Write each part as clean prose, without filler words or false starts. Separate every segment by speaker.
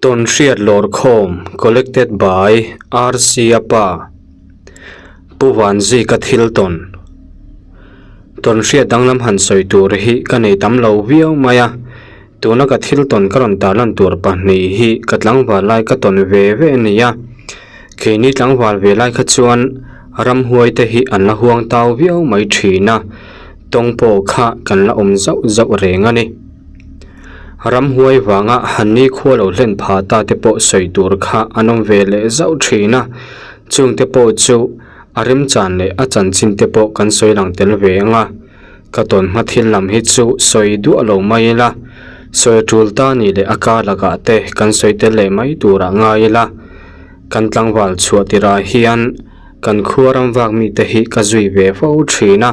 Speaker 1: Tawnhriat Lawrkhawm Collected by RC a pa Pu Vanzika thil tawn Tawnhriat danglam han sawi tur hi ka nei tam lo viau mai a, tuna ka thil tawn ka rawn tarlan tur pahnih hi ka tlangval lai ka tawn ve ve a ni a, keini tlangval ve lai kha chuan ramhuai te hi an la huang tau viau mai thin a, tawng pawh kha kan la awm zauh zauh reng a ni. Ramhuai vanga Hanni khua lo hlen pha ta te pawh sawi tur kha an awm ve leh zauh thin a, chung te pawh chu a remchan leh a chanchin te pawh kan sawi lang tel ve ang a, ka tawn hma thil lam hi chu sawi duah lo mai ila, sawi tul ta ni leh a kar lakah te kan sawi tel leh mai turah ngai ila, kan tlangval chhuah tirah hian kan khua ram vak mite hi ka zui ve fo thin a.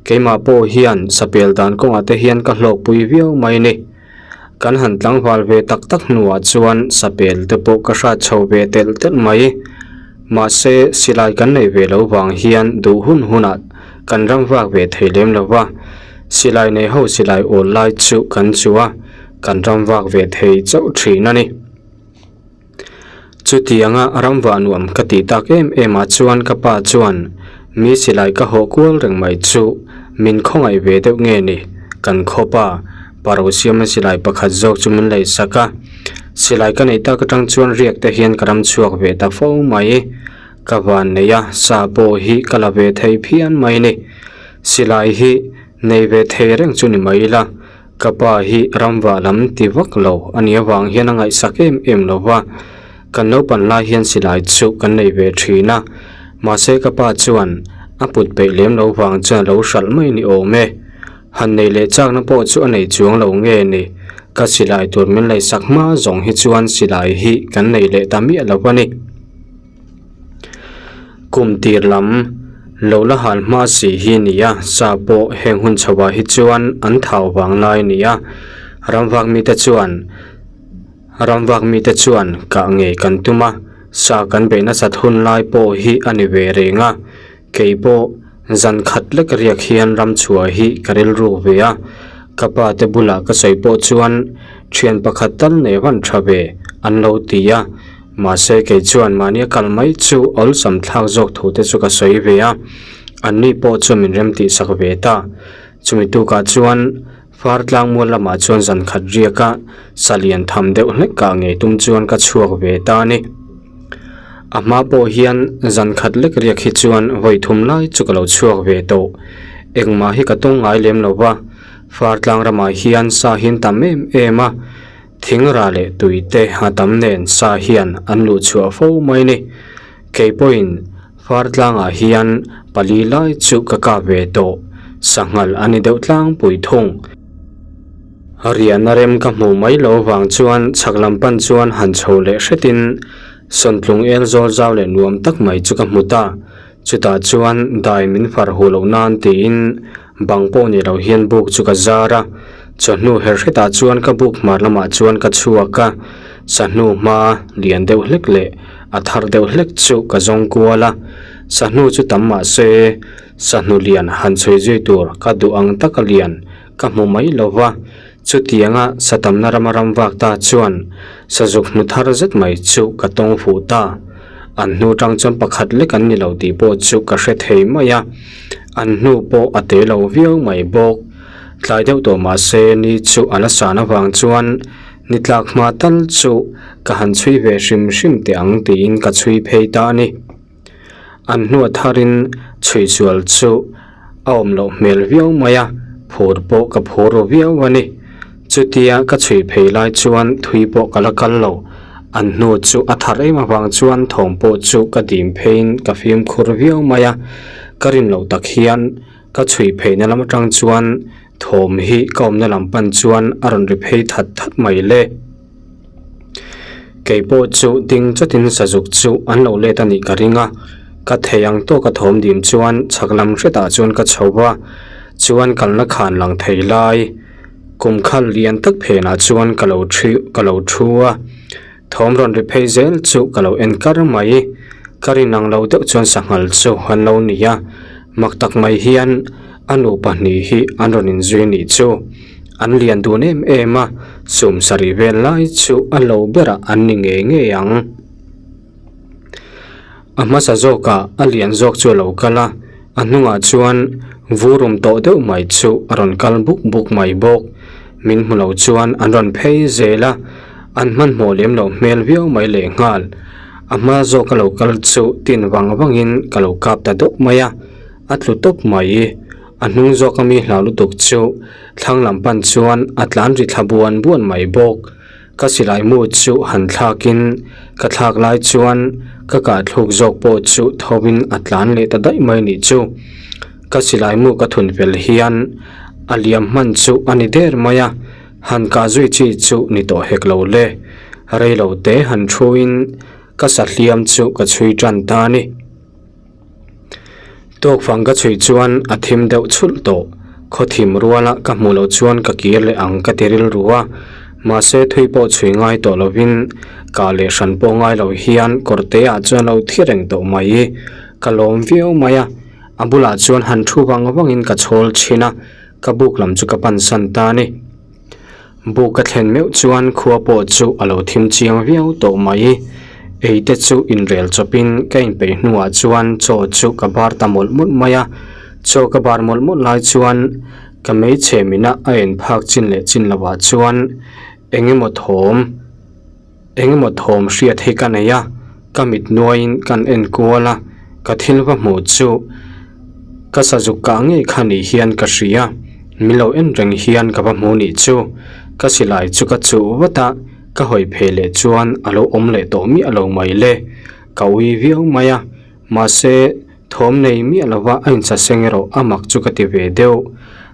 Speaker 1: Keimah pawh hian sapel dan kawngah te hian ka hlawkpui viau mai ni. Kan han tlangval ve tak tak hnuah chuan sapel te pawh ka hrat chho ve telh telh mai. Mahse, silai kan nei ve lo vang hian duh hun hunah kan ram vak ve thei lem lo va, silai nei ho silai awl lai chu kan chu a, kan ram vak ve thei chauh thin a ni. Chutianga ramvah nuam ka tih tak em em ah chuan ka pa chuan mi silai ka hawh kual reng mai chu min khawngaih ve deuh nge ni? Kan khawp a, paro siama silai pakhat zawk chu min lei sak a. Silai ka neih tak atang chuan riak te hian ka ram chhuak ve ta fo mai. Ka van nei a, sa pawh hi ka la ve thei phian mai ni. Silai hi nei ve thei reng chu ni mai ila. Ka pa hi ramvah lam ti vak lo a nih avang hian a ngaihsak em em lo va, kan naupan lai hian silai chu kan nei ve thin a, mahse ka pa chuan a put peih lem lo vang chuan a lo hralh mai ni awm e. Han nei leh chakna pawh chu a nei chuang lo nge ni, ka silai tur min leisak hma zawng hi chuan silai hi kan nei leh ta miah lo a ni. Kum tir lam lo la hal hma si hi a ni a, sa pawh heng hun chho ah hi chuan an thau vang lai a ni a, ramvak mite chuan ramvak mite chuan kah ngei kan tum a, sa kan beih nasat hun lai pawh hi a ni ve reng a, kei pawh zan khat lek riak hian ram chhuah hi ka rilru ve a, ka pa te bulah ka sawi pawh chuan thian pakhat tal nei van tha ve an lo ti a. Mahse kei chuan mahnia kal mai chu awlsam thlak zawk thu te chu ka sawi ve a, anni pawh chu min rem tih sak ve ta. Chumi tukah chuan far tlangmual lamah chuan zan khat riak a, sa lian tham deuh hlek kah ngei tum chuan ka chhuak ve ta a ni. A hma pawh hian zan khat lek riak hi chuan vawi thum lai chu ka lo chhuak ve tawh. Engmah hi ka tawng ngai lem lo va, far tlang ramah hian sa hian tam em em a, Thingra leh tuite a tam nen sa hian an luh chhuah fo mai ni. Kei pawhin far tlangah hian pali lai chu ka kap ve tawh, sanghal a ni deuh tlangpui thung. Riahna rem ka hmuh mai lo vang chuan chhak lam pan chuan han chho leh hretin sawntlung el zawl zau leh nuam tak mai chu ka hmu ta. Chutah chuan dai min far huh loh nan tiin bang pawh ni lo hian buk chu ka zar a, chawhnu her hretah chuan ka buk hmar lamah chuan ka chhuak a, sahnu hma lian deuh hlek leh a thar deuh hlek chu ka zawng kual a, sahnu chu tam mah se sahnu lian han chhui zui tur ka duh ang taka lian ka hmu mai lo va, chutianga sa tamna rama ram vak ta chuan sazuk hnu thar zet mai chu ka tawng fuh ta. An hnu tang chuan pakhat lek an ni lo tih pawh chu ka hre thei mai a, an hnu pawh a te lo viau mai bawk. Tlai deuh tawh mah se ni chu a la san avang chuan ni tlak hma tal chu ka han chhui ve hrim hrim teh ang tiin ka chhui phei ta a ni. An hnua tharin chhui sual chu a awm loh hmel viau mai a, phur pawh ka phur ru viau a ni. Chutia ka chhui phei lai chuan thui pawh ka la kal lo. An hnu chu a thar em avang chuan thawm pawh chu ka dim pheiin ka fimkhur viau mai a, ka rin loh tak hian ka chhui pheina lam atang chuan thawm hi ka awmna lam pan chuan a rawn ri phei that that mai le. Kei pawh chu ding chawtin sazuk chu an lo let a nih ka ring a, ka thei ang tawka thawm dim chuan chhak lam hretah chuan ka chho va, chuan kalna khan lang thei lai kum khal lian tak phenah chuan ka lo thi ka lo thu a, thawm rawn ri phei zel chu ka lo en kar mai, ka rin ang lo deuh chuan sanghal chu an lo ni a, mak tak mai hian a nu pahnih hi an rawn inzui nih chu. An lian dun em em a, sum sarih vel lai chu a lo berah an ni ngei ngei ang. A hmasa zawkah a lian zawk chu a lo kal a, a hnungah chuan vurum tawh deuh mai chu a rawn kal buk buk mai bawk. Min hmu lo chuan an rawn phei zel a, an hmanhmawh lem loh hmel viau mai lehnghal. A hma zawk a lo kal chu tin vang vangin ka lo kap ta deuh mai a, a tlu tawp mai. A hnung zawk ami hlau lutuk chu thlang lam pan chuan a tlan ri thla buan buan mai bawk. Ka silai mu chu han thlakin ka thlak lai chuan ka kah thluk zawk pawh chu thovin a tlan leh ta daih mai nih chu. Ka silai mu ka thun fel hian a liam hman chu a ni der mai a, han kah zui chi chu ni tawh hek lo le. Rei lo te han thuin ka sahliam chu ka chhui tan ta a ni. Tawk fang ka chhui chuan a thim deuh chhulh tawh. Khaw thim ruala ka hmuh loh chuan ka kir leh ang ka ti rilru a. Mahse thui pawh chhui ngai tawh lovin kah leh hran pawh ngai lo hian kawr te ah chuan lo thi reng tawh mai. Ka lawm viau mai a, a bulah chuan han thu vang vangin ka chhawl thin a, ka buk lam chu ka pansan ta a ni. Buk ka thlen meuh chuan khua pawh chu a lo thim chiang viau tawh mai. Ei te chu inrel chawpin ka inpeih hnuah chuan chaw chu ka bar ta mawlh mawlh mai a. Chaw ka bar mawlh mawlh lai chuan ka hmeichhe mina a en phak chin leh chin lovah chuan eng emaw thawm Eng emaw thawm hriat hi ka nei a, ka mit nuaiin kan en kual a, ka thil va hmuh chu ka sazuk kah ngei kha ni hian ka hria, min lo en reng hian ka va hmu nih chu, ka silai chu ka chuh vat a, ka hawi phei leh chuan a lo awm leh tawh miah lo mai le, ka ui viau mai a, mahse thawm nei miah lova a inchaseng erawh a mak chu ka ti ve deuh,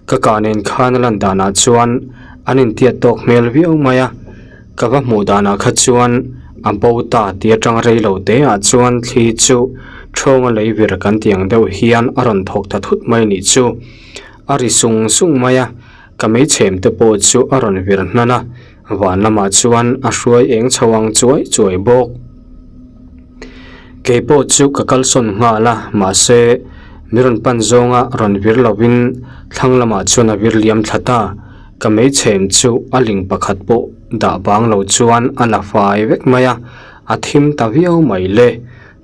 Speaker 1: ka kah nen khan a lan danah chuan an intiat tawk hmel viau mai a. Ka va hmuh danah kha chuan a bo ta tih atang rei lo te ah chuan thli chu thawnga lei vir kan tih ang deuh hian a rawn thawk ta thut mai nih chu. A ri sung sung mai a, ka meichhem te pawh chu a rawn vir hnan a, van lamah chuan a hruai eng chho ang chuai chuai bawk. Kei pawh chu ka kalsawn nghal a, mahse mi rawn pan zawnga rawn vir lovin thlang lamah chuan a vir liam thla ta. Ka meichhem chu a ling pakhat pawh dah bang lo chuan a la fai vek mai a, a thim ta viau mai le.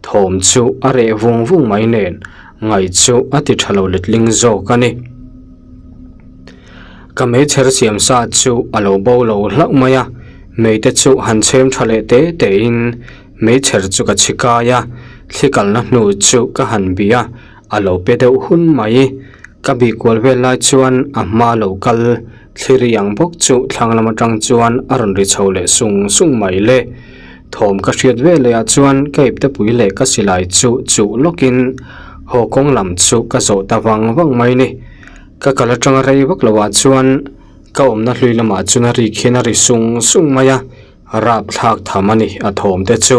Speaker 1: Thawm chu a reh vung vung mai nen ngaih chu a ti tha lo letling zawk a ni. Ka meichher siam sa chu a lo bo lo hlauh mai a, meite chu han chhem tha leh te te in meichher chu ka chhi kai a, thli kalna hnu chu ka han bih a, a lo pe deuh hun mai. Ka bih kual vel lai chuan a hma lo kal thli ri ang bawk chu thlang lam atang chuan a rawn ri chho leh sung sung mai le. Thawm ka hriat ve leh ah chuan ka iptepui leh ka silai chu chuh lawkin haw kawng lam chu ka zawh ta vang vang mai ni. Ka kal atanga rei vak lo ah chuan ka awmna hlui lamah chuan a rik hian a ri sung sung mai a. Rapthlak tham a ni a thawm te chu.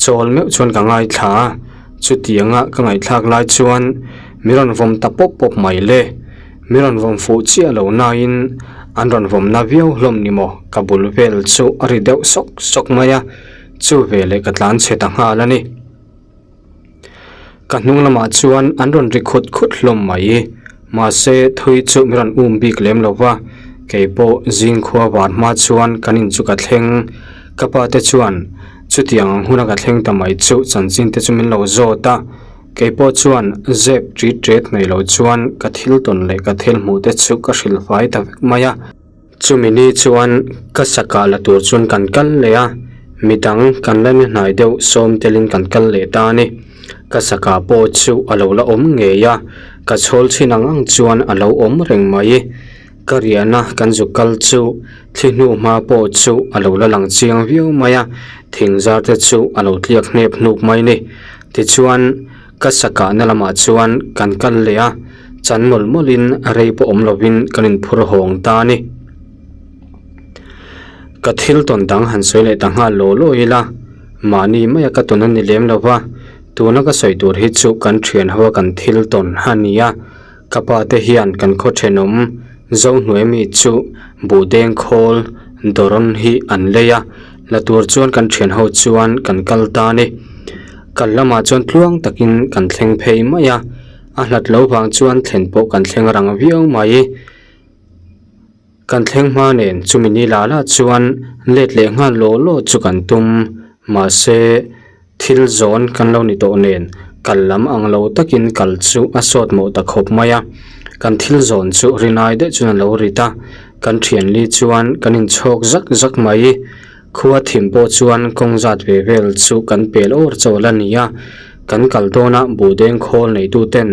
Speaker 1: Chawl meuh chuan ka ngaithla a, chutianga ka ngaihthlak lai chuan mi rawn vawm ta pawp pawp mai le. Mi rawn vawm fuh chiah lo nain an rawn vawm na viau hlawm ni maw ka bul vel chu a ri deuh sawk sawk mai a, chu veleh ka tlan chhe ta nghal a ni. Ka hnung lamah chuan an rawn ri khut khut hlawm mai. Mahse thui chu min rawn um bik lem lo va, kei pawh zing khua var hma chuan kan in chu ka thleng. Ka pa te chuan chutiang ang huna ka thleng ta mai chu chanchin te chu min lo zawt a, kei pawh chuan zep ṭit ṭet nei lo chuan ka thil tawn leh ka thil hmuh te chu ka hrilh fai ta vek mai a. Chumi ni chuan ka sakah la tur chuan kan kal leh a, midang kan la ni hnai deuh sawm telin kan kal leh ta a ni. Ka sakah pawh chu a lo la awm ngei a, ka chhawl chhin ang ang chuan a lo awm reng mai. Ka riahna kan zuk kal chu thli hnu hma pawh chu a lo la lang chiang viau mai a, thing zar te chu a lo tliak hnep hnup mai ni. Tichuan ka sakahna lamah chuan kan kal leh a. Chan mawlh mawlhin rei pawh awm lovin kan inphur hawng ta a ni. Ka thil tawn dang han sawi leh ta nghal law law ila, mahni maia ka tawn a ni lem lo va, tuna ka sawi tur hi chu kan thian ho a kan thil tawn a ni a. Ka pa te hian kan khaw thenawm Zohnuai mi chu buhdeng khawl dawrawn hi an lei a, la tur chuan kan thian ho chuan kan kal ta a ni. Kal lamah chuan tluang takin kan thleng phei mai a. A hlat lo vang chuan thlen pawh kan thleng rang viau mai. Kan thleng hma nen chumi ni la la chuan let leh nghal law law chu kan tum. Mahse, thil zawn kan lo ni tawh nen kal lam ang lo takin kal chu a sawt mawh ta khawp mai a. Kan thil zawn chu rinai daih chuan a lo rit a, kan thianli chuan kan inchhawk zak zak mai. Khua thim pawh chuan kawng zat ve vel chu kan pel awr chawl a ni a, kan kal dawna buhdeng khawl neituten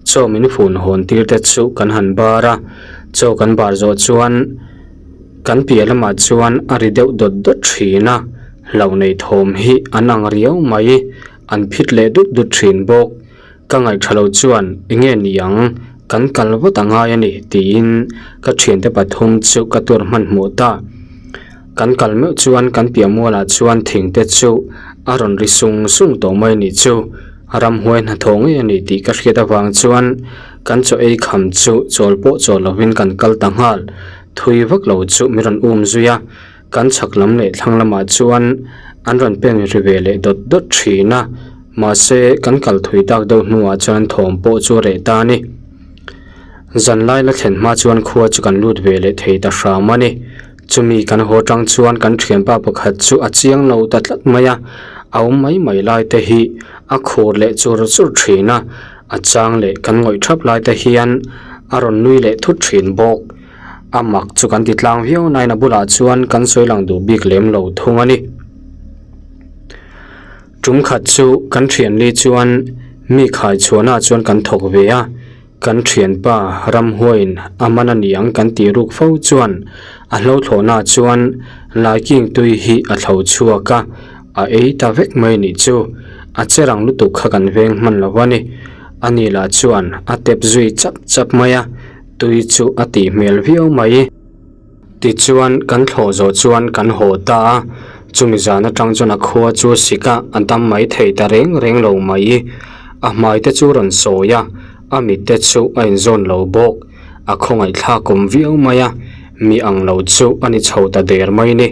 Speaker 1: chaw min fun hawn tir te chu kan han bar a, chaw kan bar zawh chuan kan piah lamah chuan a ri deuh dawt dawt thin a, hlauh nei thawm hi an ang riau mai, an phit leh dut dut thin bawk. Ka ngaihṭha lo chuan enge ni ang, kan kal vat a ngai a ni tiin ka ṭhiante pathum chu ka tur hmanhmawh ta. Kan kal meuh chuan kan piah mualah chuan thingte chu a rawn ri sung sung tawh mai a nih chu. Ramhuai hnathawh ngei a ni tih ka hriat avang chuan kan chaw ei kham chu chawl pawh chawl lovin kan kal ta nghal. Thui vak lo chu min rawn um zui a, Kan chhak lam leh thlang lamah chuan an rawn pen ri ve leh dawt dawt thin a, mahse kan kal thui tak deuh hnuah chuan thawm pawh chu a reh ta a ni. Zanlai la thlen hma chuan khua chu kan lut ve leh thei ta hram a ni. Chumi kan haw tang chuan kan thianpa pakhat chu a chiang lo ta tlat mai a, a awm mai mai lai te hi a khur leh chur chur thin a, a chang leh kan ngawih thap lai te hian a rawn nui leh thut thin bawk. A mak chu kan ti tlang viau nain a bulah chuan kan sawi lang duh bik lem lo thung a ni. Tum khat chu kan thianli chuan mi khai chhuahnaah chuan kan thawk ve a, kan thianpa ramhuaiin a man a ni ang kan tih ruk fo chuan a hlothlawhnaah chuan laiking tui hi a thlo chhuak a, a ei ta vek mai nih chu. A che rang lutuk kha kan veng hman lo a ni. Ani lah chuan a tep zui chap chap mai a. Tui chu a tih hmel viau mai. Tichuan kan thlawh zawh chuan kan haw ta a, chumi zan atang chuan a khua chu sik a, a dam mai thei ta reng reng lo mai. A hmai te chu rawn sawi a, a mit te chu a inzawn lo bawk. A khawngaihthlak awm viau mai a, mi ang lo chu a ni chho ta der mai ni.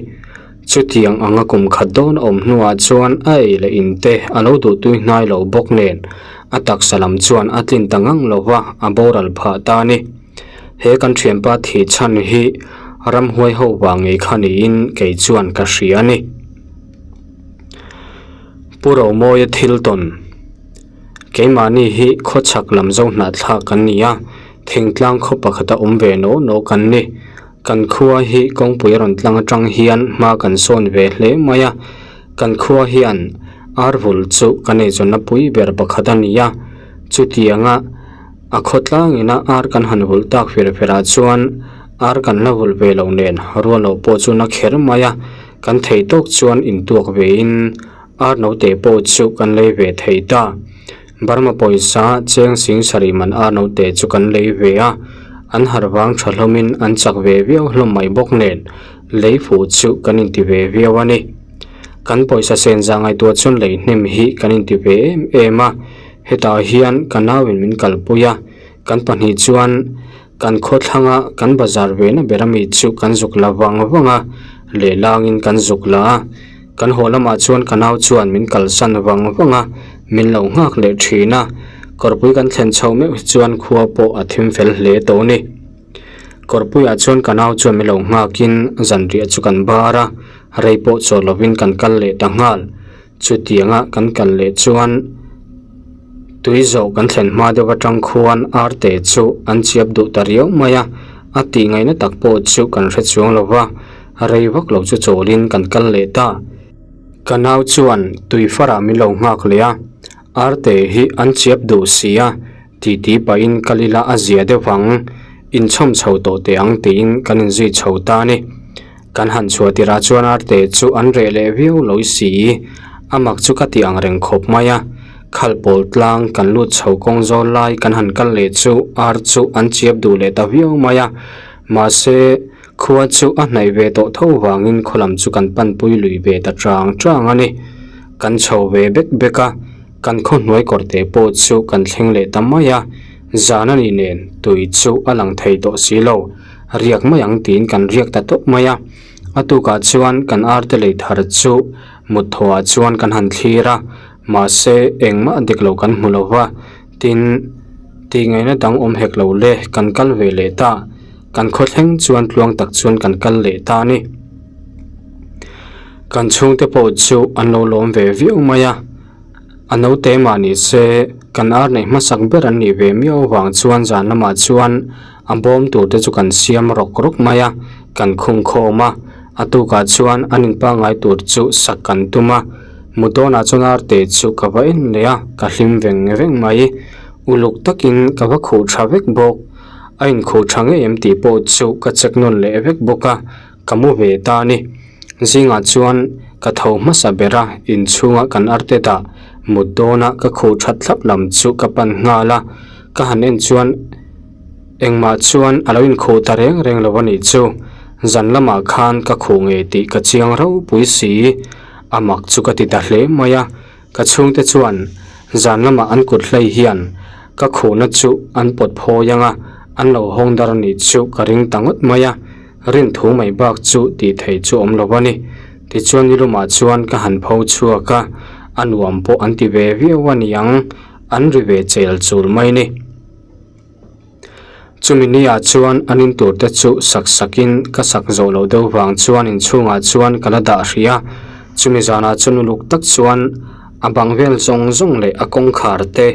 Speaker 1: Chutiang anga kum khat dawn a awm hnuah chuan a ei leh in te a lo duhtui hnai lo bawk nen a taksa lam chuan a tlin ta ngang lo va, a boral phah ta a ni. He kan thianpa thih chhan hi ramhuai ho vang ngei kha niin kei chuan ka hria a ni. Pu Romawia thil tawn Keimahni hi khawchhak lam zo hnahthlak kan ni a, thingtlang khaw pakhata awm ve naw naw kan ni. Kan khua hi kawngpui a rawn tlang atang hian hma kan sawn ve hle mai a, kan khua hian ar vul chu kan eizawnna pui ber pakhat a ni a, chutianga a khaw tlangina ar kan han vulh tak fer fer ah chuan ar kan la vulh ve lo nen rual loh pawh chu na kher mai a, kan thei tawk chuan intuak ve in ar note pawh chu kan lei ve thei ta. Burma pawisa cheng sing sarih man ar note chu kan lei ve a, an harh vang tha hlawmin an chak ve viau hlawm mai bawk nen lei fuh chu kan inti ve viau a ni. Kan pawisa sen zah ngaihtuah chuan lei hnem hi kan inti ve em em a, hetah hian ka nauin min kalpui a, kan pahnih chuan Kan khawthlanga kan bazar ve na ber ami chu kan zuk la vang vang a, lehlangin kan zuk la a. Kan haw lamah chuan ka nau chuan min kalsan vang vang a, min lo nghak leh thin a. Kawrpui kan thlen chho meuh hi chuan khua pawh a thim fel hle tawh a ni. Kawrpuiah chuan ka nau chuan min lo nghakin zanriah chu kan bar a, rei pawh chawl lovin kan kal leh ta nghal. Chutianga kan kal leh chuan tui zawh kan thlen hma deuh atang khuan arte chu an chiap duh ta riau mai a, a tih ngaihna tak pawh chu kan hre chuang lo va, rei vak lo chu chawlin kan kal leh ta. Ka nau chuan tui farah min lo nghak leh a, arte hi an chiap duh si a, titi pahin kal ila a zia deuh ang, inchhawm chho tawh teh ang tiin kan inzui chho ta a ni. Kan han chhuah tirah chuan arte chu an reh leh viau lo si. A mak chu ka ti ang reng khawp mai a. Khal pawl tlang kan lut chho kawng zawl lai kan han kal leh chu ar chu an chiap duh leh ta viau mai a. Mahse, khua chu a hnaih ve tawh tho vangin khaw lam chu kan panpui lui ve ta chang chang a ni. Kan chho ve bek bek a, kan khaw hnuai kawrte pawh chu kan thleng leh ta mai a. Zan a ni nen tui chu a lang thei tawh si lo. Riak mai ang tiin kan riak ta tawp mai a, a tukah chuan kan arte lei thar chu mut thawhah chuan kan han thlir a, mahse engmah dik lo kan hmu lo va, tin tih ngaihna dang awm hek lo le kan kal ve leh ta. Kan khaw thleng chuan tluang tak chuan kan kal leh ta a ni. Kan chhungte pawh chu an lo lawm ve viau mai a, a naute mah ni se kan ar neih hmasak ber an nih ve miau avang chuan zan lamah chuan a bawm tur te chu kan siam rawk rawk mai a, kan khung khawm a, a tukah chuan an in pangngai tur chu sak kan tum a, mu dawnah chuan arte chu ka va en leh a, ka hlim veng veng mai, uluk takin ka va khuh tha vek bawk, a inkhuh tha ngei em tih pawh chu ka check nawn leh vek bawk a. Ka mu ve ta a ni. Zingah chuan ka tho hmasa ber a, inchhunga kan arte dah mut dawna ka khuh that thlap lam chu ka pan nghal a, ka han en chuan engmah chuan a lo inkhuh ta reng reng lo a nih chu. Zan lamah khan ka khuh ngei tih ka chiang ropui si, a mak chu ka ti ta hle mai a. Ka chhungte chuan zan lamah an kut hlei hian ka khuhna chu an pawt phawi ang a, an lo hawng dar nih chu ka ring ta ngawt mai a, rin thu mai bak chu tih theih chu awm lo a ni. Tichuan nilumah chuan ka han pho chhuak a, a nuam pawh an ti ve viau a niang, an ri ve chel chul mai ni. Chumi ni ah chuan an in tur te chu sak sak in ka sak zawh loh deuh vang chuan inchhungah chuan ka la dah hrih a, chumi zanah chuan uluk tak chuan a bang vel zawng zawng leh a kawngkhar te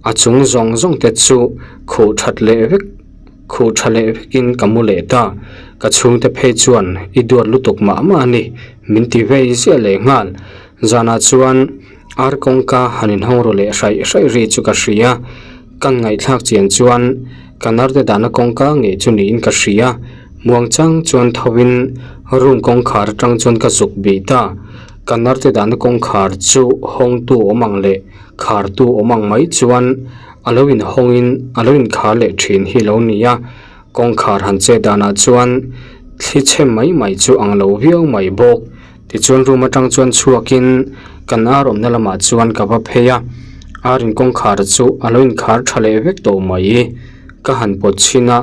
Speaker 1: a chung zawng zawng te chu khuh that leh vek khuh tha leh vek in ka mu leh ta, ka chhungte phei chuan i duat lutuk mah mah a ni min ti vei ziah leh nghal, zanah chuan ar kawngka han inhawng ru leh hraih hraih ri chu ka hria. Ka ngaihthlak chian chuan ka narte dahna kawngka ngei chu niin ka hria. Muang chang chuan tho in room kawngkhar atang chuan ka zuk bih ta. Ka narte dahna kawngkhar chu hawngtu awm ang leh khartu awm ang mai chuan a lo inhawng in a lo inkhar leh thin hi lo ni a. Kawngkhar han chet danah chuan thli chhe mai mai chu ang lo viau mai bawk. Tichuan room atang chuan chhuakin kan ar awmna lamah chuan ka va phei a, ar in kawngkhar chu a lo inkhar tha leh vek tawh mai. Ka han pawt chhin a,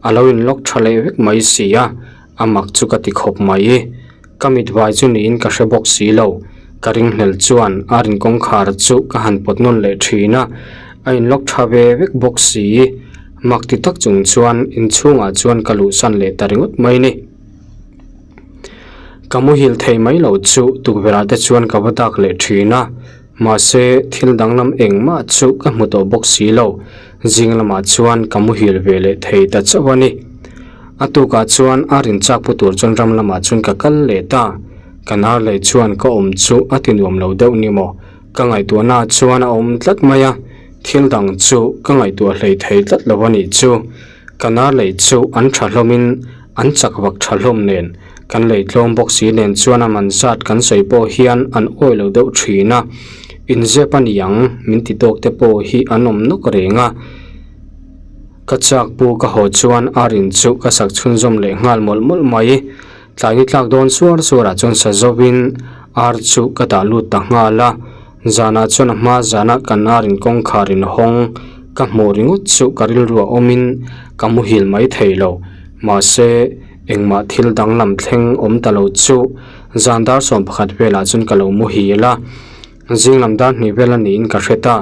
Speaker 1: a lo in lock tha leh vek mai si a, a mak chu ka ti khawp mai. Ka mit vai chu niin ka hre bawk si lo, ka ringhlel chuan ar in kawngkhar chu ka han pawt nawn leh thin a, a in lock tha ve vek bawk si. Mak ti tak chung chuan inchhungah chuan ka luhsan leh ta ringawt mai ni. Ka muhil thei mai lo chu tukverh te chuan ka va dak leh thin a, mahse thil danglam engmah chu ka hmu tawh bawk si lo, zing lamah chuan ka muhil ve leh thei ta chauh a ni. A tukah chuan a rin chak pu tur chuan ram lamah chuan ka kal leh ta, ka nar leh chuan ka awm chu a ti nuam lo deuh ni maw, ka ngaihtuahna chuan a awm tlat mai a, thil dang chu ka ngaihtuah hlei thei tlat lo a nih chu. Ka nar lei chu an tha hlawmin an chak vak tha hlawm nen, kan lei tlawm bawk si nen chuan a man zat kan sawi pawh hian an awi lo deuh thin a, inzep a ni ang min ti tawk te pawh hi an awm nawk reng a. Ka chak pu ka haw chuan a rin chu ka sak chhunzawm leh nghal mawlh mawlh mai. Tlai ni tlak dawn suar suarah chuan sa zovin ar chu ka dah lut ta nghal a. Zanah chuan a hma zana kan ar in kawngkhar in hawng ka hmuh ringawt chu ka rilru a awmin ka muhil mai thei lo. Mahse, engmah thil danglam thleng awm ta lo chu zan dar 11 velah chuan ka lo muhil a. Zing lam dar hnih vel a niin ka hre ta.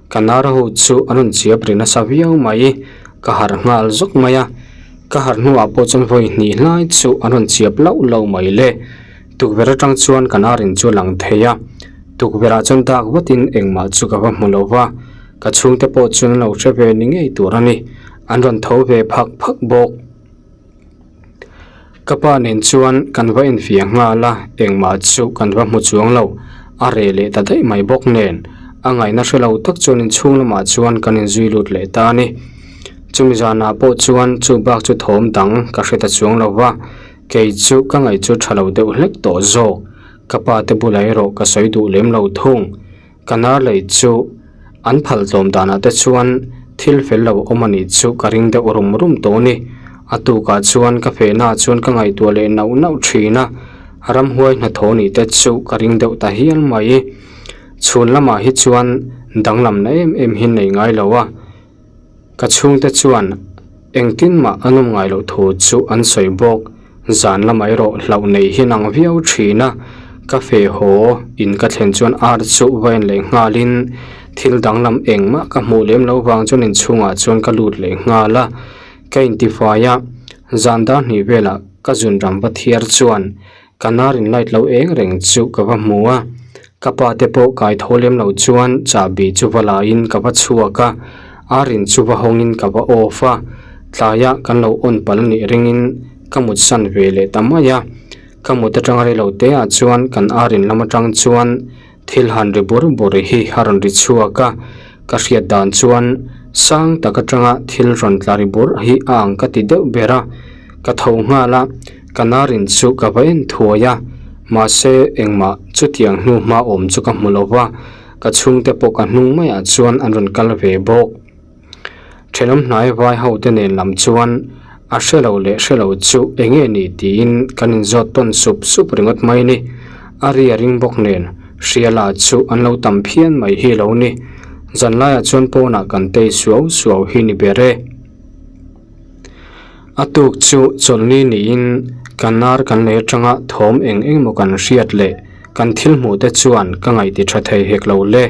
Speaker 1: Ka nar ho chu an rawn chiap ri nasa viau mai. Ka harh nghal zawk mai a. Ka harh hnuah pawh chuan vawi hnih hlai chu an rawn chiap lauh lauh mai le. Tukverh atang chuan kan ar in chu a lang thei a, tukverh ah chuan dak vatin engmah chu ka va hmu lo va, ka chhungte pawh chuan an lo hre ve ni ngei tur a ni, an rawn tho ve phak phak bawk. Ka pa nen chuan kan va infiah nghal a, engmah chu kan va hmu chuang lo, a reh leh ta daih mai bawk nen, a ngaihna hre lo tak chuan inchhung lamah chuan kan inzui lut leh ta a ni. Chumi zanah pawh chuan chu bak chu thawm dang ka hre ta chuang lo va, Kei chu ka ngaih chu tha lo deuh hlek tawh zawk, ka pa te bulah erawh ka sawi duh lem lo thung. Ka nar lei chu an phal tlawm danah te chuan thil fel lo awm a nih chu ka ring deuh rum rum tawh a ni. A tukah chuan ka fehnaah chuan ka ngaihtuah leh nauh nauh thin a, ramhuai hnathawh nih te chu ka ring deuh ta hial mai. Chhun lamah hi chuan danglamna em em hi nei ngai lo a. Ka chhungte chuan engtin mah a nawm ngai loh thu chu an sawi bawk. Zan lamah erawh hlauh nei hi nang viau thin a, ka feh haw in ka thlen chuan ar chu va en leh nghalin thil danglam engmah ka hmuh lem lo vang chuan inchhungah chuan ka lut leh nghal a, ka intifai a. Zan dar hnih velah ka zun ram va thiar chuan ka nar in light lo eng reng chu ka va hmu a, ka pa te pawh kai tho lem lo chuan chahbi chu va la in ka va chhuak a, ar in chu va hawng in ka va off a, tlaiah kan lo on palh anih ring in ka mut san ve leh ta mai a, ka mut atang rei lo te ah chuan kan ar in lam atang chuan Thil han ri bur bur hi a rawn ri chhuak a, ka hriat dan chuan sang tak atanga thil rawn tla ri bur hi a ang ka ti deuh ber a, ka tho nghal a, ka narin chu ka va en thuai a, mahse engmah chutiang hnu hma awm chu ka hmu lo va, ka chhungte pawh ka hnung maiah chuan an rawn kal ve bawk. Thenawm hnai vai ho te nen lam chuan a hre lo leh hre lo chu eng nge ni tiin kan inzawt tawn sup sup ringawt mai ni. A ri a ring bawk nen hria la chu an lo tam phian mai hi lo ni. Zanlaiah chuan pawnah kan tei suau suau hi ni ber e. A tuk chu chawlhni niin kan ar kan lei atanga thawm eng eng maw kan hriat leh kan thil hmuh te chuan ka ngaih ti tha thei hek lo le.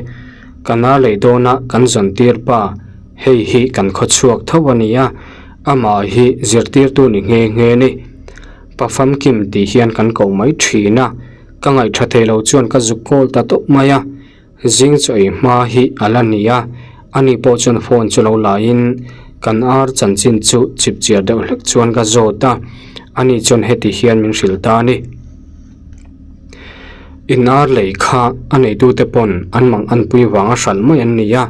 Speaker 1: Kan ar lei dawna kan zawn tir pa hei hi kan khaw chhuak tho a nia, amah hi zirtirtu ni nghe nghe ni. Pa famkim tih hian kan koh mai thin a, ka ngaih tha thei lo chuan ka zuk kawl ta tawp mai a. Zing chu ei hma hi a la ni a, ani pawh chuan phone chu lo laiin kan ar chanchin chu chip chiar deuh hlek chuan ka zawt a, ani chuan heti hian min hrilh ta a ni. In ar lei kha a neitute pawn an mang anpui vanga hralh mai an ni a,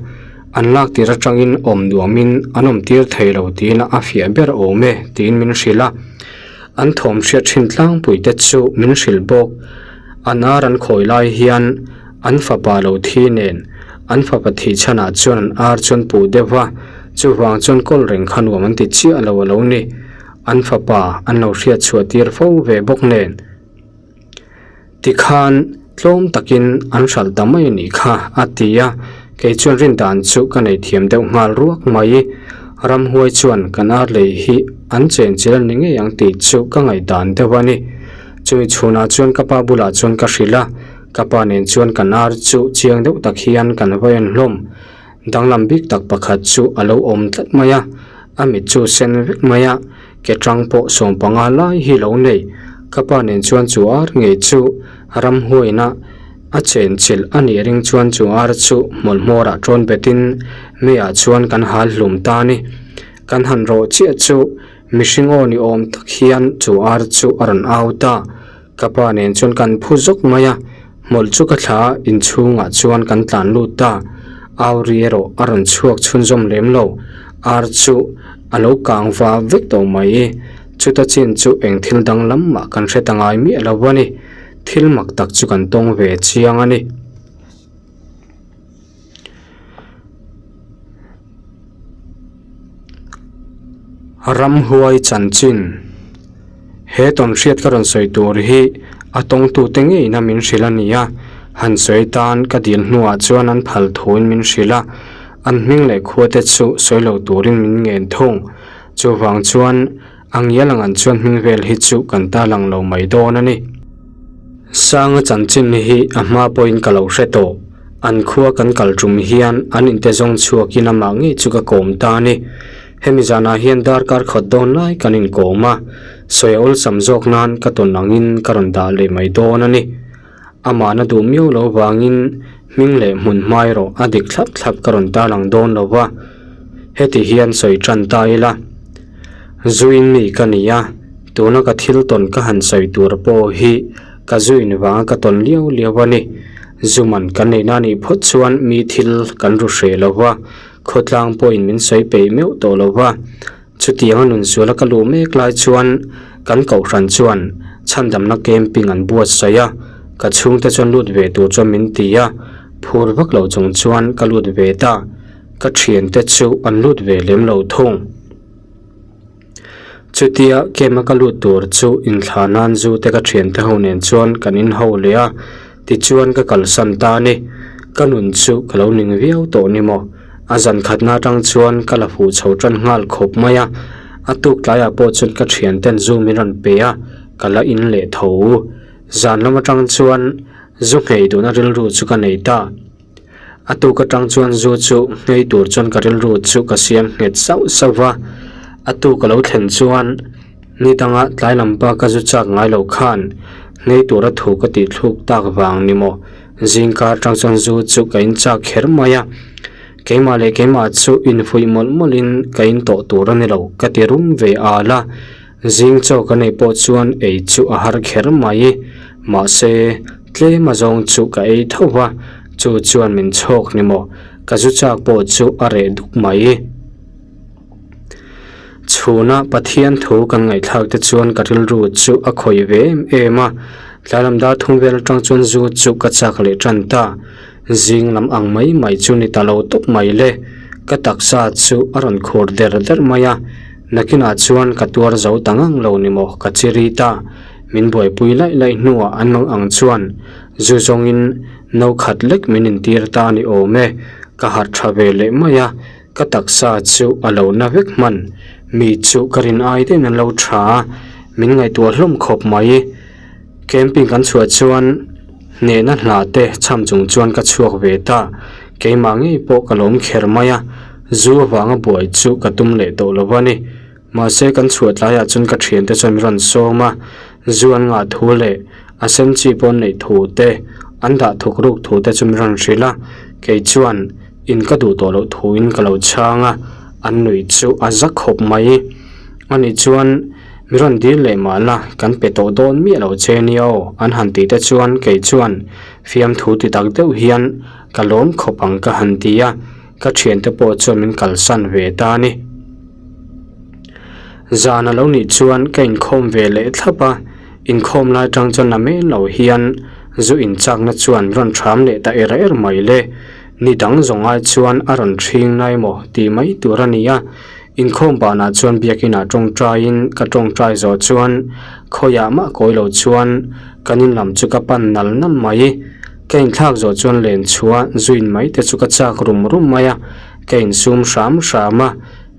Speaker 1: an lak tir atangin awm nuamin an awm tir thei lo tiin a fiah ber awm e tiin min hrilh a, an thawm hriat thin tlangpui te chu min hrilh bawk. An ar an khawi lai hian an fapa lo thi nen an fapa thih chhanah chuan an ar chuan puh deuh va, chuvang chuan kawl reng kha nuam an ti chiah lo a lo ni. An fapa an lo hriat chhuah tir fo ve bawk nen tikhan tlawm takin an hralh ta mai a nih kha a ti a, kei chuan rin dan chu ka nei thiam deuh nghal ruak mai. Ramhuai chuan kan ar lei hi an chenchilh a ni ngei ang tih chu ka ngaihdan deuh a ni. Chumi chhunah chuan ka pa bulah chuan ka hrilh a, ka pa nen chuan kan ar chu chiang deuh tak hian kan va en hlawm. Danglam bik tak pakhat chu a lo awm tlat mai a, a mit chu sen vek mai a, ke tang pawh sawmpanga lai hi lo nei. Ka pa nen chuan chu ar ngei chu ramhuaina a chenchilh a nih ring chuan chu ar chu hmawlhmawrah tawn betin meiah chuan kan hal hlum ta a ni. Kan han rawh chiah chu Mihring aw ni awm tak hian chu ar chu a rawn au ta. Ka pa nen chuan kan phu zawk mai a, hmawlh chu ka thla a, inchhungah chuan kan tlan lut ta. Au ri erawh a rawn chhuak chhunzawm lem lo, ar chu a lo kang va vek tawh mai. Chuta chin chu eng thil dang lam mah kan hre ta ngai miah lo a ni. Thil mak tak chu kan tawng ve chiang a ni. Ramhuai chanchin He tawnhriat ka rawn sawi tur hi a tawngtute ngeina min hrilh a ni a, han sawi tan ka dil hnuah chuan an phal thuin min hrilh a, an hming leh khuate chu sawi lo turin min ngen thung. Chuvang chuan a ngial ang an chuan hming vel hi chu kan ta lang lo mai dawn a ni. Sanga chanchin hi a hma pawhin ka lo hre tawh. An khua kan kal tum hian an inte zawng chhuakin amah ngei chu ka kawm ta a ni. Hemi zanah hian darkar khat dawn lai kan inkawm a, sawi a awlsam zawk nan ka tawn angin ka rawn dah leh mai dawn a ni. Amahna duh miau lo vangin hming leh hmun hma erawh a dik thlap thlap ka rawn tarlang dawn lo va, heti hian sawi tan ta ila. Zuin mi ka ni a, tuna ka thil tawn ka han sawi tur pawh hi ka zuin vanga ka tawn liau liau a ni. Zuman kan neihna a nih phawt chuan mi thil kan ru hreh lo va, khawtlang pawhin min sawi peih meuh tawh lo va. Chutianga nunsuala ka luh mek lai chuan kan kohhran chuan chhandamna camping an buatsaih a, ka chhungte chuan lut ve tur chuan min ti a, phur vak lo chung chuan ka lut ve ta, ka thiante chu an lut ve lem lo thung. Chutia camp a ka lut tur chu inthlah nan zu te ka thiante ho nen chuan kan inho leh a, Tichuan ka kalsan ta a ni. Ka nun chu ka lo ning viau tawh ni maw? A zan khatna atang chuan ka la fuh chho tan nghal khawp mai a. A tuk tlaiah pawh chuan ka thianten zu min rawn pe a, ka la in leh tho. Zan lam atang chuan zu nghei duhna rilru chu ka nei ta. A tuk atang chuan zu chu nghei tur chuan ka rilru chu ka siam nghet sauh sauh va. A tuk a lo thlen chuan. Ni danga tlai lam pa ka zu chak ngai lo khan nghei tura thu ka tih thluk tak vang ni maw? Zingkar tang chuan zu chu ka in chak kher mai a. Keimah leh keimah chu infuih mawlh mawlhin ka in tawh tur a ni lo ka ti rum ve al a. Zing chaw ka neih pawh chuan ei chu a har kher mai. Mahse, tlem a zawng chu ka ei tho va, chu chuan min chhawk ni maw? Ka zu chak pawh chu a reh duk mai. Chhuna Pathian thu kan ngaihthlak te chuan ka rilru chu a khawih ve em em a, tlai lam dar thum vel atang chuan zu chu ka chak leh tan ta. Zing lam ang mai mai chu ni ta lo tawp mai le, ka taksa chu a rawn khur der der mai a, nakinah chuan ka tuar zo ta ngang lo ni maw ka chiri ta. Min buaipui laih laih hnuah an mang ang chuan zu zawngin no khat lek min intir ta a ni awm e, ka harh tha ve leh mai a. Ka taksa chu a lo na vek hman, mi chu ka rin ai daih in an lo tha a, min ngaihtuah hlawm khawp mai. Camping kan chhuah chuan hnehna hla te chham chung chuan ka chhuak ve ta, keimah ngei pawh ka lawm kher mai a, zu avanga buai chu ka tum leh tawh lo a ni. Mahse kan chhuah tlaiah chuan ka thiante chuan min rawn sawm a, zu an ngah thu leh a sen chi pawh an neih thu te, an dah thuk ruk thu te chu min rawn hrilh a, kei chuan in ka duh tawh loh thuin ka lo chhang a, an nuih chu a za khawp mai. Ani chuan min rawn dil leh mah la, kan pe tawh dawn miah lo che nia aw an han tih te chuan kei chuan fiamthu ti tak deuh hian ka lawm khawp ang ka han ti a, ka thiante pawh chuan min kalsan ve ta a ni. Zan a lo nih chuan ka inkhawm ve leh thlap a, inkhawm lai tang chuan la men lo hian zu inchakna chuan rawn ṭham leh ta er er mai le. Ni dang zawng ai chuan a rawn ṭhing nai maw tih mai tur a ni a, inkhawm banah chuan biakinah ṭawngṭaiin ka ṭawngṭai zawh chuan khawiah mah kawi lo chuan kan in lam chu ka pan nal nal mai. Ka inthlak zawh chuan len chhuah zuin mai te chu ka chak rum rum mai a, ka insum hram hram a.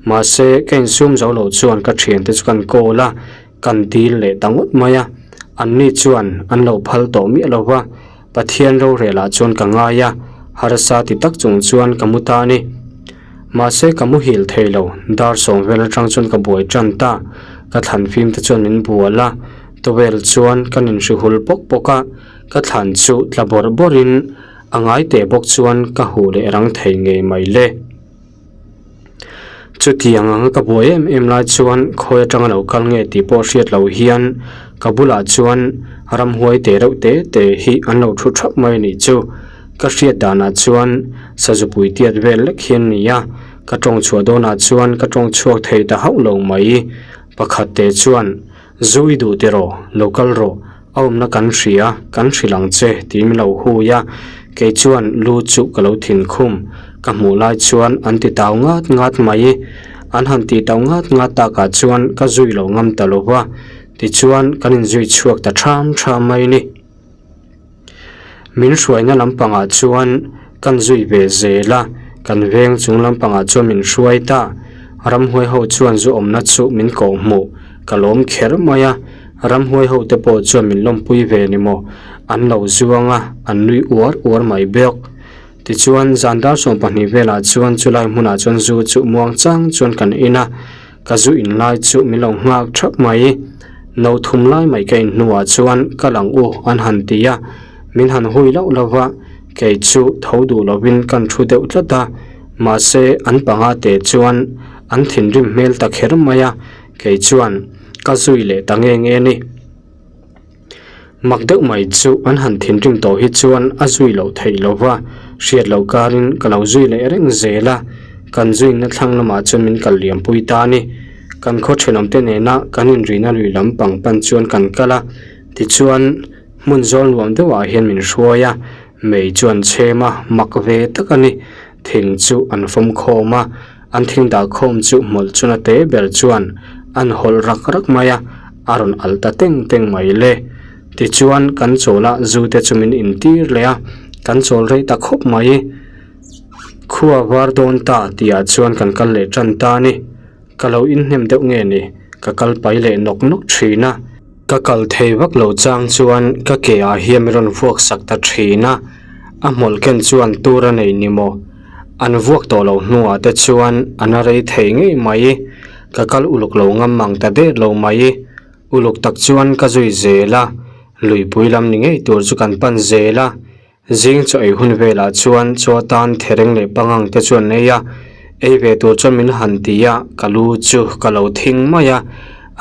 Speaker 1: Mahse, ka insum zo loh chuan ka thiante chu kan call a, kan dil leh ta ngawt mai a. Anni chuan an lo phal tawh miah lo va, Pathian rorel ah chuan ka ngai a, harsa ti tak chung chuan ka mu ta a ni. Mahse, ka muhil thei lo, dar sawm vel atang chuan ka buai tan ta. Ka thlan fim te chuan min bual a, towel chuan kan inhrihul pawk pawk a, ka thlan chu tla bawrh bawrhin a ngai teh bawk chuan ka huh leh rang thei ngei mai le. Chutiang anga ka buai em em lai chuan khawi atanga lo kal nge tih pawh hriat loh hian ka bulah chuan ramhuai te reuh te te hi an lo thu thap mai a nih chu. Ka hriat danah chuan sazupui tiat vel lek hian a ni a, ka tawng chhuah dawnah chuan ka tawng chhuak thei ta hauh lo mai. Pakhat te chuan Zu i duh tiraw, lo kal rawh, a awmna kan hria, kan hrilh ang che tih min lo hui a, kei chuan lu chu ka lo thin khum, ka hmuh lai chuan an ti tau ngat ngat mai, an han tih tau ngat ngat takah chuan ka zui lo ngam ta lo va, tichuan kan inzui chhuak ta ṭham ṭham mai ni. Min hruaina lampangah chuan kan zui ve zel a, kan veng chung lampangah chuan min hruai ta. Ramhuai ho chuan zu awmna chu min koh hmuh ka lawm kher mai a, ramhuai ho te pawh chuan min lawmpui ve ni maw? An lo zuang a, an nui uar uar mai bawk. Tichuan, zan dar 12 velah chuan chulai hmunah chuan zu chu muang chang chuan kan in a, Ka zu in lai chu min lo nghak thap mai. No thum lai mai ka in hnuah chuan ka lang u an han ti a, min han hui loh lo va, kei chu tho duh lovin kan thu deuh tlat a, mahse an panga te chuan an thinrim hmel ta kher mai a, kei chuan ka zui leh ta nge nge ni. Mak deuh mai chu an han thinrim tawh hi chuan a zui loh theih lo va, hriat loh karin ka lo zui leh reng zel a, kan zuina thlang lamah chuan min kal liam pui ta a ni. Kan khaw thenawmte nena kan inrina lui lam pang pan chuan kan kal a, tichuan hmun zawl nuam deuhah hian min hruai a, mei chu an chhem a, mak ve tak a ni. Thing chu an fawm khawm a, an thing dah khawm chu hmawlh chuna te ber chuan an hawlh rak rak mai a, a rawn al ta teng teng mai le. Tichuan kan chawl a, zu te chu min intir leh a, kan chawl rei ta khawp mai. Khua var dawn ta tihah chuan kan kal leh tan ta a ni. Ka lo inhnem deuh nge ni, ka kal pai leh nawk nawk thin a. Ka kal thei vak lo chang chuan ka ke ah hian min rawn vuak sak ta thin a, a hmawlh ken chuan tur a nei ni maw? An vuak tawh loh hnuah te chuan a na rei thei ngei mai, ka kal uluk lo ngam mang ta det lo mai. Uluk tak chuan ka zui zel a, luipui lam ni ngei tur chu kan pan zel a. Zing chaw ei hun velah chuan chaw atan thereng leh pangang te chu an ei a, ei ve tur chuan min han ti a, ka lu chu ka lo thing mai a,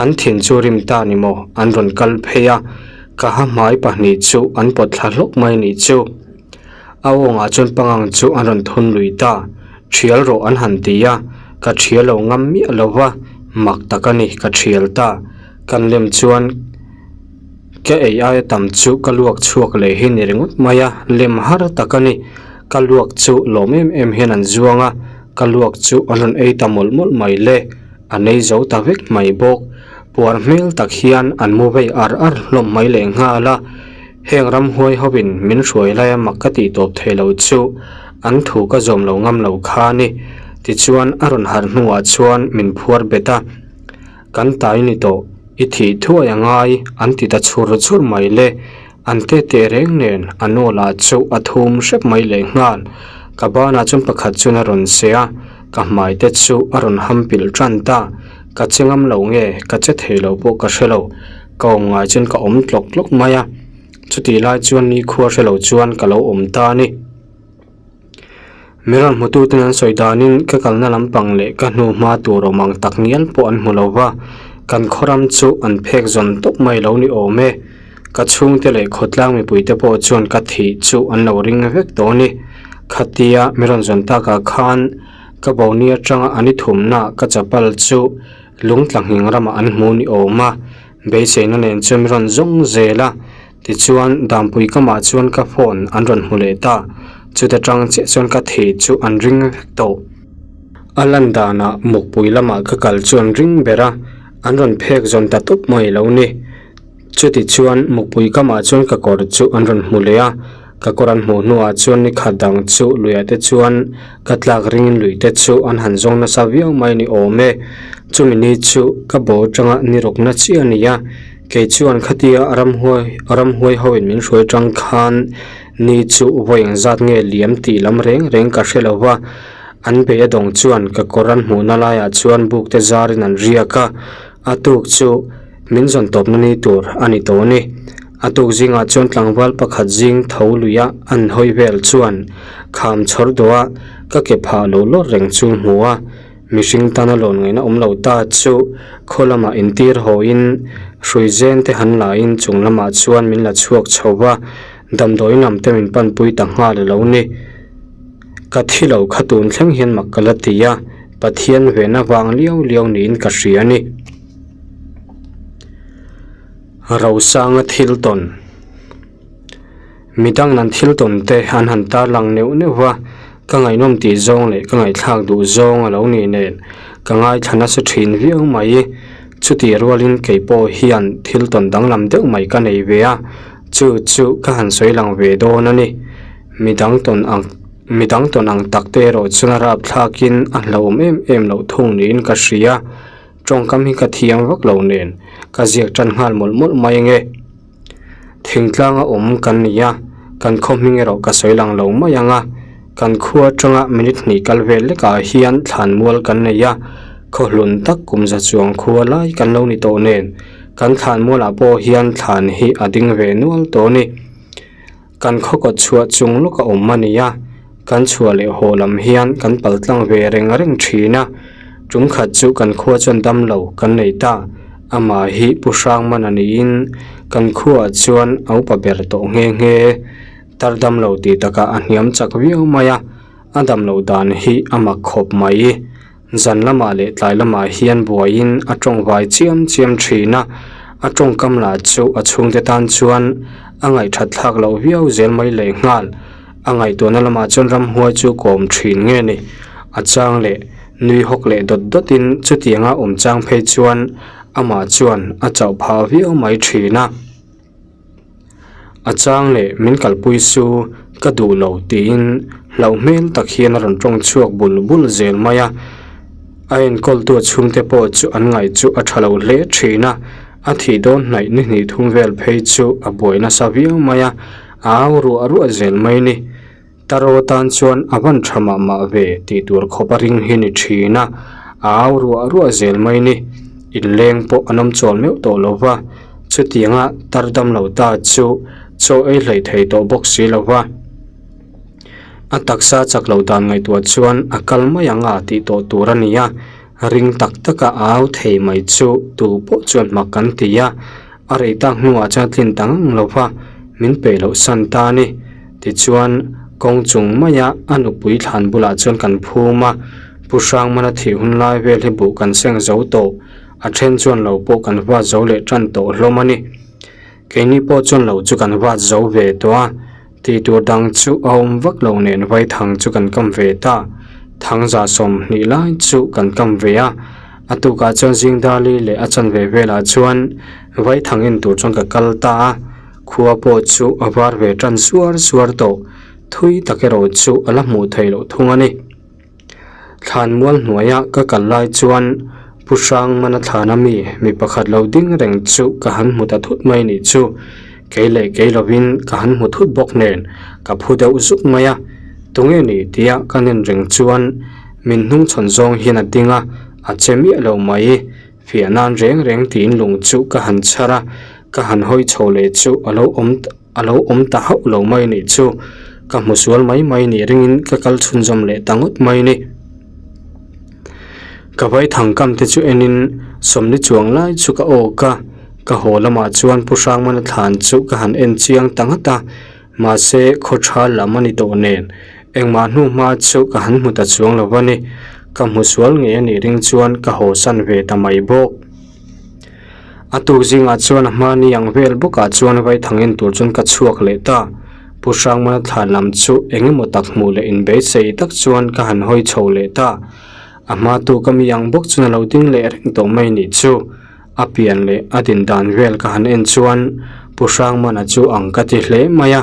Speaker 1: an thin chu rim ta ni maw an rawn kal phei a, ka ha hmai pahnih chu an pawt thla hlawk mai nih chu. A awngah chuan pangang chu an rawn thun lui ta, thial rawh an han ti a, ka thial lo ngam miah lo va, mak tak a ni ka thial ta, kan lem chuan. Ka ei aia tam chu ka luak chhuak leh hi ni ringawt mai a, lem har tak a ni. Ka luak chu lawm em em hian an zuang a, ka luak chu an rawn ei ta mawlh mawlh mai le, an ei zo ta vek mai bawk. Puar hmel tak hian an mu vei ar ar hlawm mai leh nghal a, heng ramhuai hovin min hruai laia mak ka tih tawp thei lo chu an thu ka zawm lo ngam lo kha a ni. Tichuan a rawn harh hnuah chuan min phuar bet a. Kan tai ni tawh, i thih thuai a ngai an ti ta chhur chhur mai le. An te teh reng nen a nu lah chu a thum hrep mai leh nghal. Ka banah chuan pakhat chuan a rawn che a, ka hmai te chu a rawn ham pilh tan ta. Ka che ngam lo nge, ka che thei lo pawh ka hre lo. Ka awm ngai chuan ka awm tlawk tlawk mai a. Chutih lai chuan nikhua hre lo chuan ka lo awm ta a ni. Mi rawn hmututen an sawi danin ka kalna lampang leh ka hnu hma tur awm ang tak ngial pawh an hmu lo va, kan khawram chu an phek zawn tawp mai lo ni awm e. Ka chhungte leh khawtlang mipuite pawh chuan ka thih chu an lo ring vek tawh a ni. Khatia mi rawn zawn takah khan ka boni atanga an i thumna ka chapal chu lungtla nghing ramah an hmu ni awm a, beiseina nen chuan mi rawn zawng zel a. Tichuan, Dampui kamah chuan ka phone an rawn hmu leh ta. Chuta tang chiah chuan ka thei chu an ring vek tawh. A lan danah mukpui lamah ka kal chu an ring ber a, an rawn phek zawn ta tawp mai lo ni. Chutichuan, mukpui kamah chuan ka kawr chu an rawn hmu leh a, ka kawr an hmuh hnuah chuan ni khat dang chu luiah te chuan ka tlak ringin lui te chu an han zawng nasa viau mai ni awm e. Chumi ni chu ka bo atanga ni rawkna chiah a ni a. Kei chuan khatia ramhuai ramhuai hoin min hruai tang khan ni chu vawi engzat nge liam tih lam reng reng ka hre lo va, an bei a dawng chuan ka kawr an hmuhna laiah chuan buk te zarin an riak a, a tuk chu min zawn tawpna ni tur a ni tawh a ni. A tuk zingah chuan tlangval pakhat zing tho luia an hawi vel chuan kham chhawr dawh a ka ke phah lo lawr reng chu hmu a. Mihring tana lawn ngaihna awm lo ta chu khaw lamah intir hawiin hrui zen te han lain chung lamah chuan min la chhuak chho va, damdawi lam te min panpui ta nghal a lo ni. Ka thi lo kha tun thleng hian mak ka la ti a, Pathian vehna vang liau liau niin ka hria a ni. Rosanga thil tawn. Mi dang nan thil tawn te an han tar lang neuh neuh va, ka ngaihnawm tih zawng leh ka ngaihthlak duh zawng a lo nih nen ka ngaithla nasa thin viau mai. Chutih rualin kei pawh hian thil tawn danglam deuh mai ka nei ve a, chu chu ka han sawi lang ve dawn a ni. Mi dang tawn ang mi dang tawn ang tak te erawh chuan a rapthlakin a hlauhawm em em loh thung niin ka hria. Tawngkam hi ka thiam vak lo nen ka ziak tan nghal mawlh mawlh mai ange. Thingtlanga awm kan ni a, kan khaw hming erawh ka sawi lang lo mai ang a, kan khua atanga minute hnih kal vel lekah hian thlanmual kan nei a, khaw hlun tak kum za chuang khua lai kan lo ni tawh nen, kan thlanmualah pawh hian thlan hi a ding ve nual tawh a ni. Kan khaw kawt chhuah chung lawk a awm a ni a, kan chhuah leh haw lam hian kan pal tlang ve reng reng thin a. Tum khat chu kan khua chuan dam lo kan nei ta, amah hi Pu Hrangman a niin kan khuaah chuan a upa ber tawh nghe nghe. Tar dam lo tih takah a hniam chak viau mai a, a dam loh dan hi a mak khawp mai. Zan lamah leh tlai lamah hian buaiin a tawng vai chiam chiam thin a, a tawngkam lah chu a chhungte tan chuan a ngaihthat thlak loh viau zel mai leh nghal. A ngaihtuahna lamah chuan ramhuai chu kawm thin nge ni? A chang leh nui hawk leh dawt dawtin chutianga awm chang phei chuan amah chuan a chauh phah viau mai thin a. A chang leh min kalpui su ka duh lo tiin hlauh hmel tak hian a rawn tawng chhuak bul bul zel mai a. A enkawltu a chhungte pawh chu an ngaih chu a tha lo hle thin a, a thih dawn hnaih ni hnih thum vel phei chu a buai nasa viau mai a, a au ruah ruah zel mai ni. Taro tan chuan a van tha mah mah ve tih tur khawp a ring hi ni thin a, a au ruah ruah zel mai ni. Inleng pawh an awm chawl meuh tawh lo va, chutianga tar dam lo ta chu chaw ei hlei thei tawh bawk si lo va. A taksa chak loh dan ngaihtuah chuan a kal mai ang a tih tawh tur a ni a, ring tak taka a au thei mai chu tu pawh chuan mak kan ti a, a rei tak hnuah chuan a tlin ta ngang lo va, min peih loh san ta a ni. Tichuan, kawng chung maia a nupui thlan bulah chuan kan phum a, Pu Hrangmana thih hun lai vel hi buh kan seng zo tawh, a then chuan lo pawh kan vat zo leh tan tawh hlawm a ni. Keini pawh chuan lo chu kan vat zo ve tawh a, tih tur dang chu a awm vak lo nen vaithang chu kan kam ve ta. Thangza 20 lai chu kan kam ve a, a tukah chuan Zingdali leh a chanve velah chuan vaithang en tur chuan ka kal ta a, khua pawh chu a var ve tan suar suar tawh, thui tak erawh chu a la hmuh theih loh thung a ni. Thlanmual hnuaia ka kal lai chuan Pu Hrangmana thlana mi mi pakhat lo ding reng chu ka han hmu ta thut mai nih chu. Kei leh kei lovin ka han hmu thut bawk nen ka phu deuh zuk mai a. Tunge ni tia ka nen reng chuan min hnungchhawn zawng hian a ding a, a che miah lo mai. Fiah nan reng reng tiin lung chu ka han chhar a, ka han hawi chho leh chu a lo awm A lo awm ta hauh lo mai nih chu ka hmu sual mai mai nih ringin ka kal chhunzawm leh ta ngawt mai ni. Ka vaithang kam te chu enin sawmni chuang lai chu ka awk a, ka haw lamah chuan Pu Hrangmana thlan chu ka han en chiang ta nghat a, mahse khaw tha lam a ni tawh nen engmah hnu hma chu ka han hmu ta chuang lo va ni. Ka hmu sual ngei a nih ring chuan ka haw san ve ta mai bawk. A tuk zingah chuan a hmani ang vel bawkah chuan vaithang en tur chuan ka chhuak leh ta. Pu Hrangmana thlan lam chu eng emaw tak hmuh leh inbeisei tak chuan ka han hawi chho leh ta. A hma tuk a mi ang bawk chuan a lo ding leh reng tawh mai nih chu. A pian leh a din dan vel ka han en chuan Pu Hrangmana chu ang ka ti hle mai a.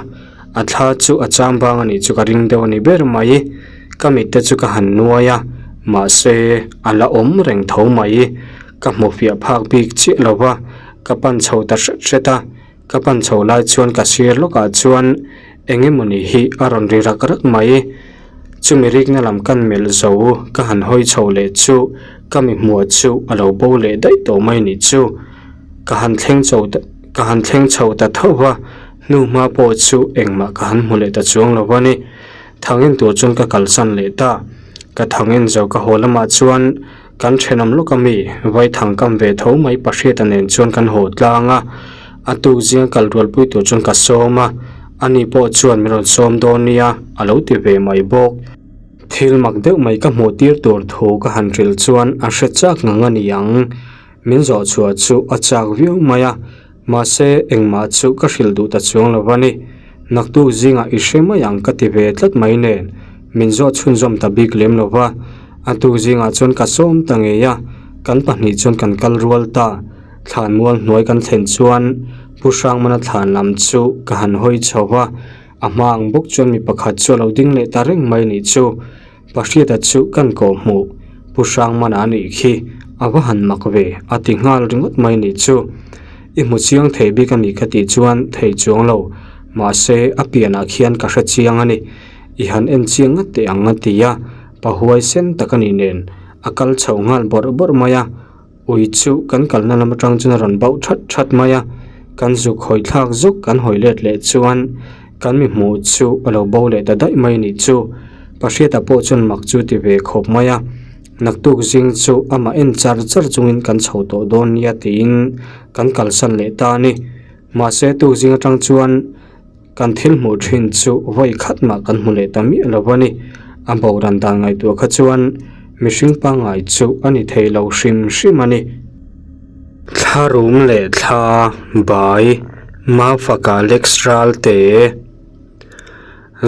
Speaker 1: A thla chu a cham bang a nih chu ka ring deuh a ni ber mai. Ka mit te chu ka han nuai a, mahse a la awm reng tho mai. Ka hmu fiah phak bik chiah lo va, ka pan chho ta hret hret a, ka pan chho lai chuan ka sir lawkah chuan eng emawni hi a rawn ri rak rak mai. Chumi rikna lam kan melh zo ka han hawi chho leh chu ka mi hmuah chu a lo bo leh daih tawh mai nih chu. Ka han thleng chho ka han thleng chho ta tho va, hnuhma pawh chu engmah ka han hmu leh ta chuang lo va ni. Thangin tur chuan ka kalsan leh ta. Ka thangin zo ka haw lamah chuan Kan thenawm lawk a mi, Vaithang kam ve tho mai Pahriata nen chuan kan haw tlang a, a tuk zinga kal rualpui tur chuan ka sawm a, ani pawh chuan min rawn sawm dawn nia a lo ti ve mai bawk. Thil mak deuh mai ka hmuh tir tur thu ka han hrilh chuan a hre chak ngang a ni ang, min zawh chhuah chu a chak viau mai a, Mahse, engmah chu ka hrilh duh ta chuang lo va ni. Naktuk zingah i hre mai ang ka ti ve tlat mai nen, min zawh chhunzawm ta bik lem lo va. A tuk zingah chuan ka sawm ta ngei a, kan pahnih chuan kan kal rual ta. Thlanmual hnuai kan thlen chuan Pu Hrangmana thlan lam chu ka han hawi chho va, a hma ang bawk chuan mi pakhat chu a lo ding leh ta reng mai nih chu. Pahriata chu kan kawh hmuh, Pu Hrangmana a nih khi, a va han mak ve, a ti nghal ringawt mai nih chu. I hmu chiang thei bik a nih ka tih chuan thei chuang lo, mahse a pianah khian ka hre chiang a ni. I han en chiang ngat teh ang a ti a, pa huaisen tak a nih nen a kal chho nghal bawrh bawrh mai a. Ui chu kan kalna lam atang chuan a rawn bauh that that mai a, kan zuk hawi thlak zuk kan hawi let leh chuan kan mi hmuh chu a lo bo leh ta daih mai nih chu. Pahriata pawh chuan mak chu ti ve khawp mai a, naktuk zing chu amah en char char chungin kan chho tawh dawn nia tiin kan kalsan leh ta a ni. Mahse tuk zing atang chuan. Kan thil hmuh thin chu vawi khat mah kan hmu leh ta miah lo a ni. A boran dan ngaihtuah kha chuan mihring pangngai chu a ni thei lo hrim hrim a ni. Thla rum leh thla bai Mafaka Lex Ralte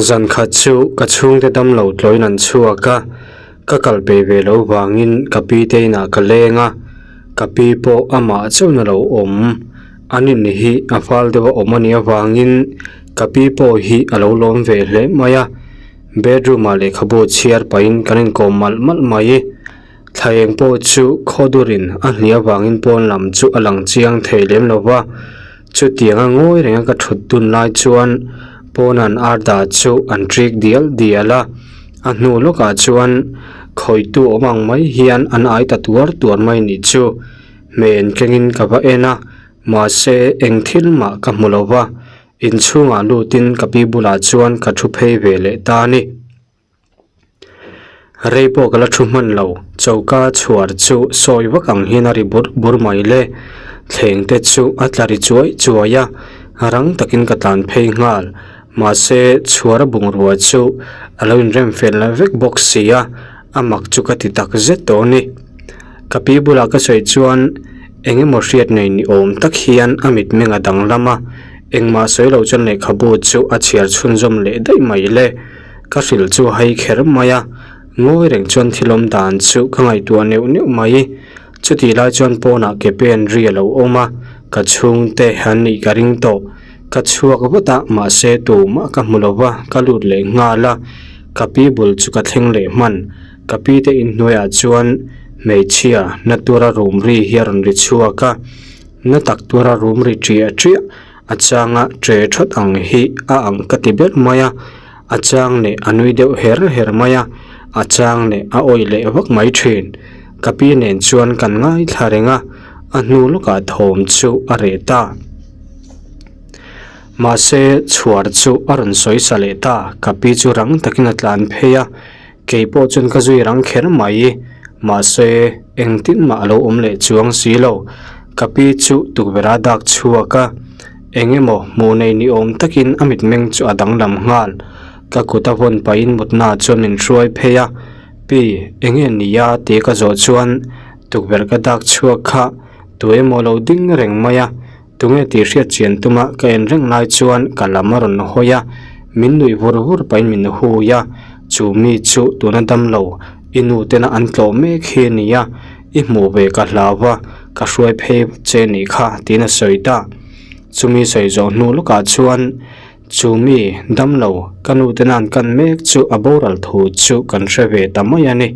Speaker 1: Zan khat chu ka chhungte damlo tlawiin an chhuak a, ka kal pe ve lo vangin ka pi te inah ka leng a, ka pi pawh amah chauhin a lo awm. An in hi a fal deuh a awm a nih avangin ka pi pawh hi a lo lawm ve hle mai a, bedroom ah lehkhabu chhiar pahin kan inkawm malh malh mai. Thla eng pawh chu khaw durin a hnih avangin pawn lam chu a lang chiang thei lem lo va, chutianga ngawi renga ka thut dun lai chuan pawn an arda chu an ṭik dial dial a, a hnu lawkah chuan khawitu awm ang mai hian an ai ta tuar tuar mai nih chu. Hmeiin kengin ka va en a, mahse eng thil mah ka hmu lo va, inchhungah lutin ka pi bulah chuan ka thu phei ve leh ta a ni. Rei pawh ka la thu hman lo, choka chhuar chu sawi vak ang hian a ri bur bur mai le. Thleng te chu a tla ri chuai chuai a, rang takin ka tlan phei nghal. Mahse chhuar a bungrua chu a lo inrem fel la vek bawk si a, a mak chu ka ti tak zet tawh a ni. Ka pi bulah ka sawi chuan eng emaw hriat nei ni awm tak hian a mitmeng a danglam a, engmah sawi lo chuan lehkhabu chu a chhiar chhunzawm leh daih mai le. Ka hrilh chu a hei kher mai a, ngawi reng chuan thil awm dan chu ka ngaihtuah neuh neuh mai. Chutih lai chuan pawnah ke pen ri a lo awm a, ka chhungte an nih ka ring tawh. Ka chhuak vat a, mahse tumah ka hmu lo va, ka lut leh nghal a, ka pi bul chu ka thleng leh hman. Ka pi te inhnuaiah chuan hmeichhia na tura rum ri hi a rawn ri chhuak a, na tak tura rum ri ṭiah ṭiah A changa ṭe ṭhawt ang hi a ang ka ti ber mai a, a chang leh a nui deuh her her mai a, a chang leh a awih leh vak mai ṭhin. Ka pi nen chuan kan ngaithla reng a, a hnu lawkah thawm chu a reh ta. Mahse, chhuar chu a rawn sawi sa leh ta, ka pi chu rang takin a tlan phei a, kei pawh chuan ka zui rang kher mai. Mahse, engtin mah a lo awm leh chuang si lo. Ka pi chu tukverh a dak chhuak a, eng emaw hmuh nei ni awm takin a mitmeng chu a danglam nghal. Ka kut a vawn pahin mutna chuan min hruai phei a, Pi, eng nge ni a? tih ka zawh chuan tukverh ka dak chhuak kha tu emaw lo ding reng mai a, tunge tih hriat chian tuma ka en reng lai chuan ka lam a rawn hawi a, min nuih vur vur pahin min hui a, chu mi chu tuna damlo i nu tena an tlawh mek hi a ni a, I hmuh ve ka hlau va, ka hruai phei che nih kha tiin a sawi ta. Chumi sawi zawh hnu lawkah chuan chumi damlo ka nu te nan kan mek chu a boral thu chu kan hre ve ta mai a ni.